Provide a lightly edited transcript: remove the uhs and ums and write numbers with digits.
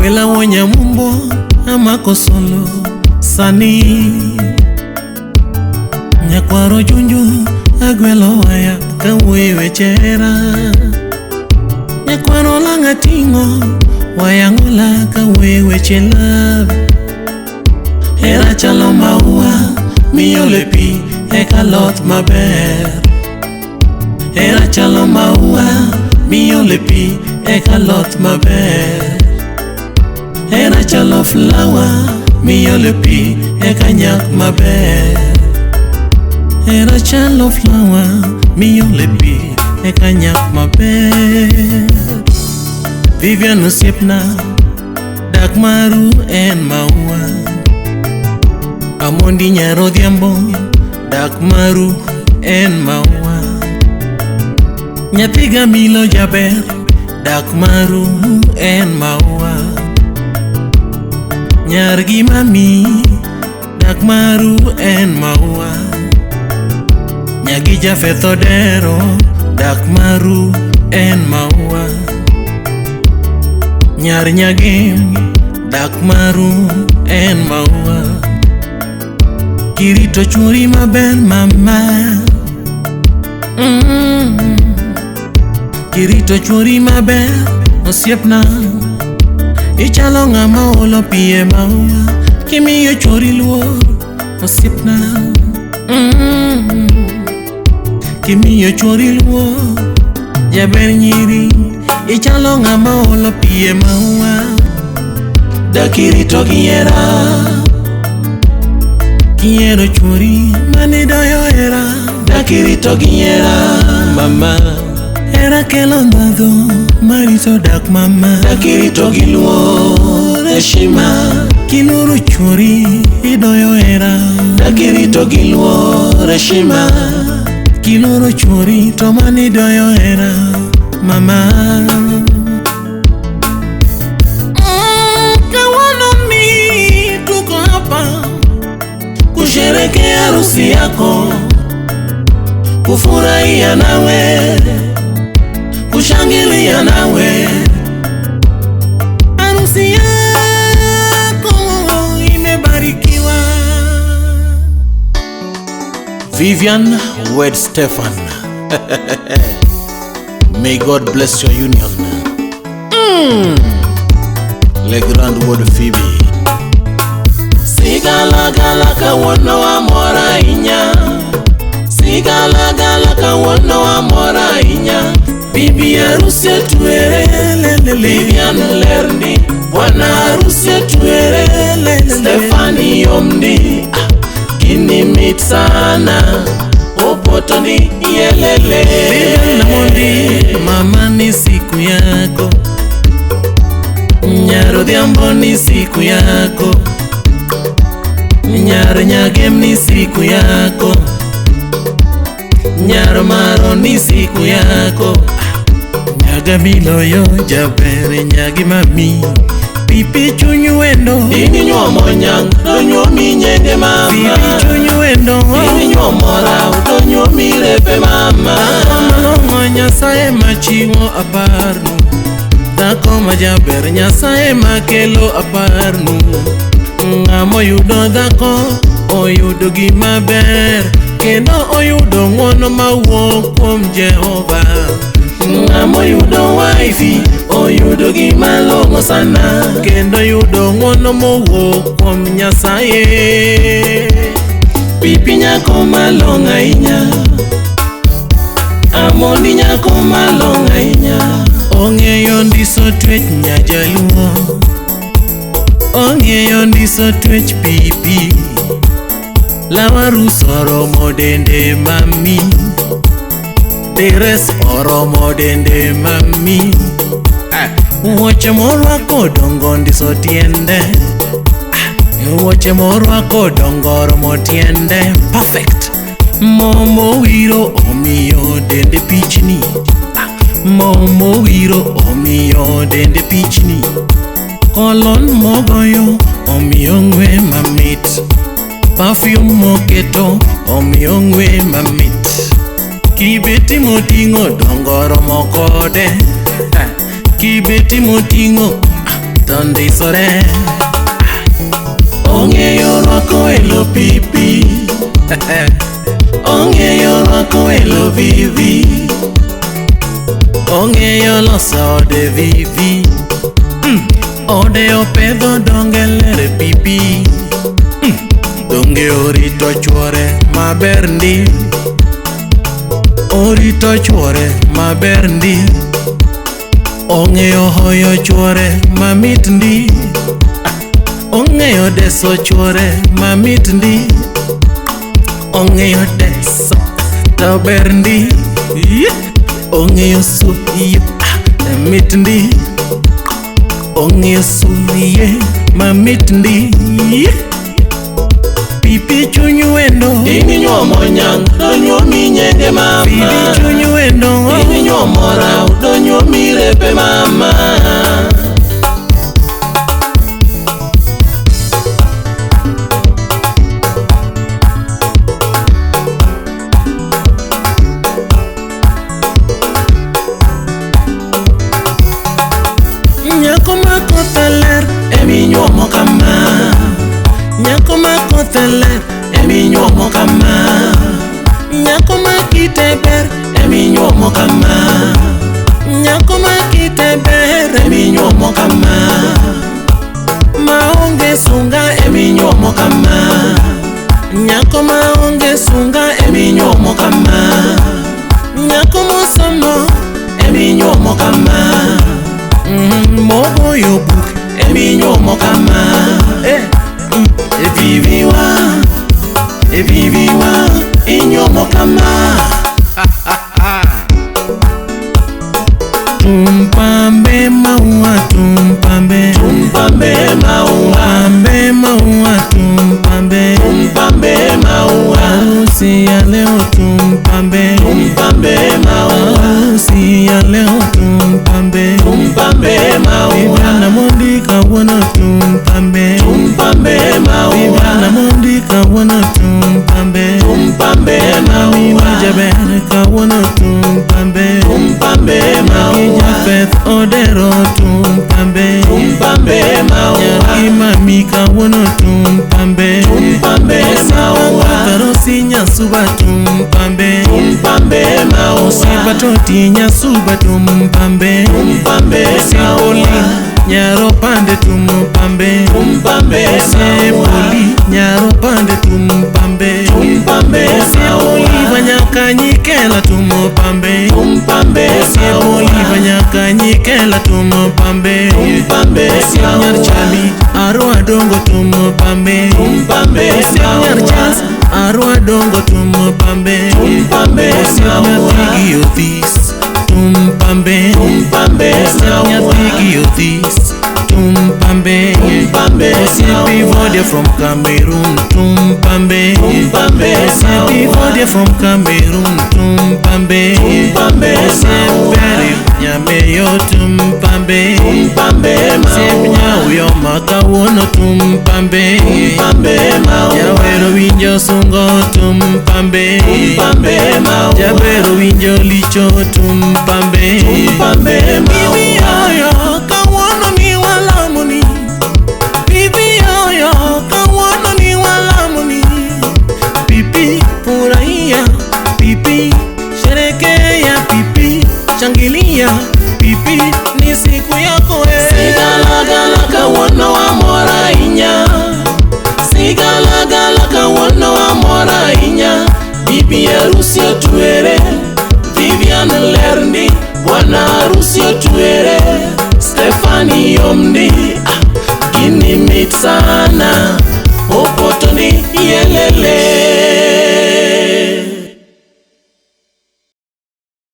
Wela wonyamumbo amako solo sani. Nyakwaro junju agwelo waya kawuoye weche hera. Nyakwaro langa ting'o waya ng'ola kawuoye weche love. Hera chalo maua miole pi eka loth maber. Hera chalo maua miole pi eka loth maber. Hera chalo flower miole pi eka nyak maber. Hera chalo flower miole pi eka nyak maber. Vivian osiepna, dak maru en maua. Amondi nyar Odhiambo, dak maru en maua. Nyathi Gamilo jaber, dak maru en maua. Nyar gi mami, dak maru en maua. Nyagi Jafeth Odero, dak maru en maua. Nyar Nyagem, dak maru en maua. Kirito chuori maber mama. Kirito chuori maber osiepna. Ichalo ng'ama olo pi e maua. Kimiyo chuori luor osiepna. Kimiyo chuori luor jaber nyiri. Ichalo ng'ama olo pi e maua. Dak irito gi hera. Kihero chuori manidoyo hera. Dak irito gi hera mama. Hera kelo ndhadhu marito dak mama. Dak irito gi luor heshima. Kiluoro chuori idoyo hera. Dak irito gi luor heshima. Kiluoro chuori to manidoyo hera mama. Kawuono mi tuko hapa kusherehekea harusi yako, kufurahia nawe, kushangilia nawe. Harusi yako imebarikiwa. Vivian wed Stefan. May God bless your union. Le Grand Word Phoebe. Sigalagala kawuono amor ahinya. Sigalagala kawuono amor ahinya. Bibi harusi otwere, Vivian lerni. Bwana harusi otwere, Stefani yomni. Gini mit sana, opoto ni yelele. Vivian Amondi, mama ni siku yako. Nyar Odhiambo ni siku yako. Nyar Nyagem ni siku yako. Nyar Maro ni siku yako. Nyagamilo yo jaber nyagi mami. Pipi chuny wendo Ini nyuomo nyang' to nyuomi nyenge mama. Pipi chuny wendo Ini nyuomo raw to nyuomi lepe mama. Dhako malong'o Nyasaye machiwo aparnu. Dhako majaber Nyasaye makelo aparnu. Ng'amoyudo dhako oyudo gima ber, kendo oyudo ng'wono mawuok kuom Jehova. Ng'amoyudo wifey oyudo gima long'o sana, kendo yudo ng'wono mowuok kuom Nyasaye. Pipi nyako malong'o ahinya, Amondi nyako malong'o ahinya. Ong'eyo ndiso twech nyajaluo, ong'eyo ndiso twech pipi. Law arus oromo dende mami, dress oromo dende mami. Wuoche morwako dongo ndiso tiende, wuoche morwako dongo oromo tiende. Perfect. Mo mowiro omiyo dende pichni, mo mowiro omiyo dende pichni. Kolon mogoyo omiyo ng'we mamit, perfume moketo omiyo ng'we mamit. Kibeti moting'o dongo oromo kode, kibeti moting'o to ndisore. Ong'eyo rwako welo pipi, ong'eyo rwako welo vivi, ong'eyo loso ode vivi. Ode opedho donge lere pipi. Donge orito chuore maber ndi, orito chuore maber ndi. Ong'eyo hoyo chuore mamit ndi, ong'eyo deso chuore mamit ndi. Ong'eyo deso to ber ndi, ong'eyo suyo mit ndi, ong'eyo suye mamit ndi. Pipi chuny wendo, In inyuomo nyang' to nyuomi nyenge mama. pipi chuny wendo, In inyuomo raw to nyuomi repe mama. Nyako ma kothe ler Eminyuomo kama, nyako ma kothe ler, eminyuomo kama, nyako ma kite ber, eminyuomo kama, nyako ma kite ber, eminyuomo kama, maonge sunga, eminyuomo kama, nyako maonge sunga, eminyuomo kama, nyako mosomo, eminyuomo kama, mogoyo buk, eminyuomo kama. eh, Eviviwa, eviviwa, inyuomo kama. Tumpambe maua, tumpambe, Tumpambe maua, pambe maua, tumpambe, tumpambe maua, harusi ya leo tumpambe, tumpambe maua, harusi ya leo tumpambe, tumpambe maua, Viviana Mondi kawuono tumpambe, tumpambe maua, Viviana Mondi kawuono tumpambe, tumpambe Mami maua, majaber kawuono tumpambe, tumpambe maua, Jafeth Odero tumpambe, tumpambe maua, Nyar mami kawuono tumpambe, tumpambe maua, Karosi Nyasuba tumpambe, tumpambe maua, Osiepa Toti Nyasuba tumpambe, tumpambe Osiepoli maua, Nyaro Pande tumpambe, tumpambe maua, Osiepoli Nyaro Pande tumpambe, tumpambe Osiepoli maua, Vanyakanyikela tumpambe, tumpambe Osiepoli maua, Vanyakanyikela tumpambe, tumpambe Osiep nyar maua, Chali Arwa Dongo tumpambe, tumpambe Osiep nyar maua, Charles Arwa Dongo tumpambe, tumpambe Osiep maua, nyathigi Othis tumpambe, tumpambe Osiep maua, nyathigi Othis tumpambe, tumpambe Osiep maua, Ivodia from Cameroon tumpambe, tumpambe Osiep maua, Ivodia from Cameroon tumpambe, tumpambe Osiep maua, Berry Nyameyo tumpambe, tumpambe Osiep maua, Nyauyo ma kawuono tumpambe, tumpambe maua, Jawero winjo sungo tumpambe, tumpambe maua, Jabero winjo licho tumpambe, tumpambe maua, Bibi yoyo kawuono ni walamoni, bibi yoyo kawuono ni walamoni, pipi furahia, pipi sherekea, pipi shangilia, pipi ni siku yako eh. Sigalagala kawuono wamor ahinya, sigalagala kawuono wamor ahinya. Bibi harusi otwere, Vivian ler ndi, bwana harusi